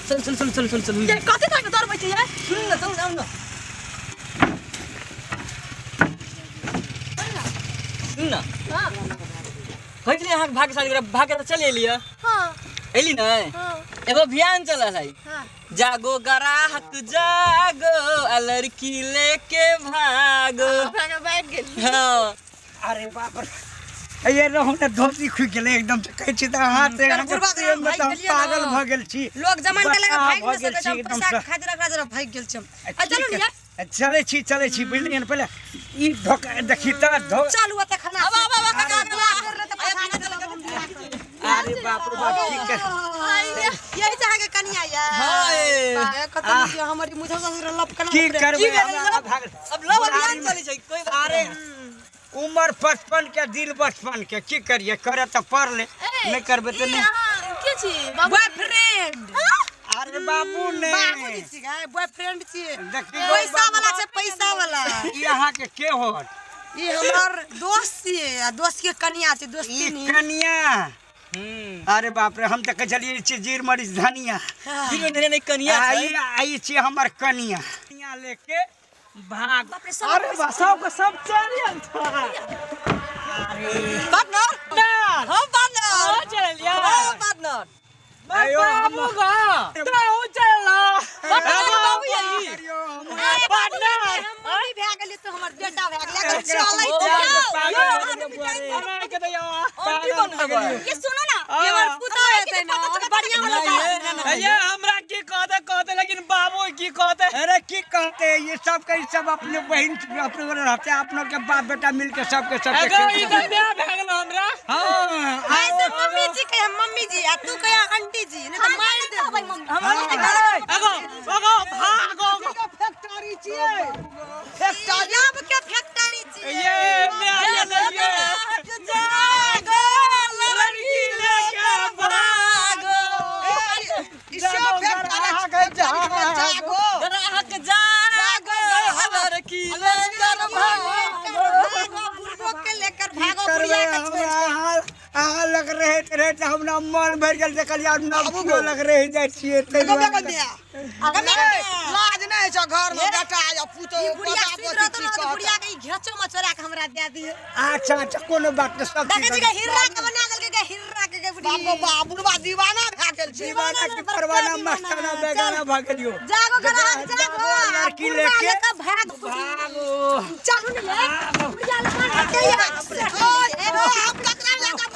चल चल चल चल चल चल। ये कथी तक दौड़बै छी ये? सुन न, चल आउ न। सुन न। हाँ। कहै छलियै अहाँके भाग्य शादी करब, भाग्य तऽ चलि एलियै। हाँ। एली ने? हाँ। एगो अभियान चलल है। हाँ। जागो ग्राहक जागो, आ लड़की लेके भागो। भागो, भागि गेली। हाँ। अरे बाप रे, ये रहू ने धोती खुलि गेलै एकदम से। कहै छी तऽ अहाँ से तर अहाँके बुढ़बा प्रेममे भागि तऽ हम गेलियै ने। पागल भऽ गेल छी। लोक जमान के लगा बताह भागि भऽ नहि गेल सकै छी छै, हम एकदम पैसा से। के खातिर एकरा जरा भागि गेल छी हम। आ चलू ठीक ने। है, चलै छी चलै छी, बुझलियै ने? पहिले ई धोखा देखी तऽ धो चलू ओतऽ खाना। आब, आब, आब, काका, बियाह कर ले तऽ पता नहि चलत हम बियाह करब। अरे बाप रे बाप, की कर यही चाहे के कनिया ये। हाँ, ए। बा, कतौ नीक हमर ई मुझे ससुर लपकना की उपरे। करबै की भेलै? हमरा भाग अब लव अभियान चलै छै, कोई बात अरे नहीं। उमर 55 के, दिल बचपन के, की करिए? करे तऽ पड़ले, नहि करबै तऽ नहि। के छी बाबू? बॉयफ्रेंड। अरे बाबू ने बाबूजी छी गे, बॉयफ्रेंड छी। देखी पैसा वाला छै, पैसा वाला। ई अहाँके के होत? ई हमर दोस्त छियै आ दोस्त के कनिया छै, ई दोस्ती। कनिया? हम्म। अरे बाप रे, हम तऽ कहै छलियै छी जीर मरीच धनिया। की भेलै? नहि, कनिया आ छै। ई आ ई छी हमर कनिया। कनिया लेके भाग। अरे बा, सबके सब चल गेल था। पार्टनर, हम पार्टनर। हाँ, चल यार। हम पार्टनर। आयो, बाबू गा तो चल। पार्टनर, बाबू यही। पार्टनर। मम्मी भए गेली तऽ हमर बेटा भए गेलै, एकर एकरा चलै ओ, छै। पागल भऽ गेलियै बुआ रे। हमरा के दैया। आंटी बनबै। ये सुनो ना, ये हमर पुतोह हेतै ने, और बढ़िया वाला बात। ये हमरा की कहते कहते, लेकिन बाबू की कहते? अरे की कहते, ये सब के सब अपने बहन अपने घर रहते, अपना के बाप बेटा मिल के सबके सबके एगो खेल ई तऽ ब्याह भए गेल हमरा। हाँ। ऐसे मम्मी जी कहे, मम्मी जी, आ तू कहे आंटी जी, नहीं तो मार देबो मम्मी। एगो एगो भागो। फैक्ट्री छियै, फैक्ट्री। लाभ के फैक्ट्री छी। ये मैं ये ये जागो लड़की लेकर भागो। ई सब फैक्ट्री जागो। ग्राहक जागो, लड़की लेकर भागो। बुढ़बो के लेकर भागो, करबै बुढ़िया के छोड़। हमरा अहाँ अहाँ लग रहैत रहैत हमरा मन भरि गेल, देखलियै आब नव कियो लग रहि जाइ छियै ताहि दुआरे। लाज नहि होइ छौ? घर में बेटा आ पुतोह, ई बुढ़िया पोता सुति पोती रहतो की ने, तऽ कहत? बुढ़िया के ई घेचो में चोरा के हमरा दे दियो। अच्छा अच्छा, कोनो बात नहि, सब देखै छी चीज गे, हिर्रा के बना देलकै गे, हिर्रा के गे बुढ़ी। बाप गो बाप, बुढ़बा दीवाना भए गेल छै। दीवाना की परवाना, मस्ताना, बेगाना भऽ गेलियो। जागो ग्राहक जागो, लड़की बुढ़वा लेके लेके भाग। भागो। चलू ने ये, बुढ़िया लग हटे। ओ, हम ककरा लऽ कऽ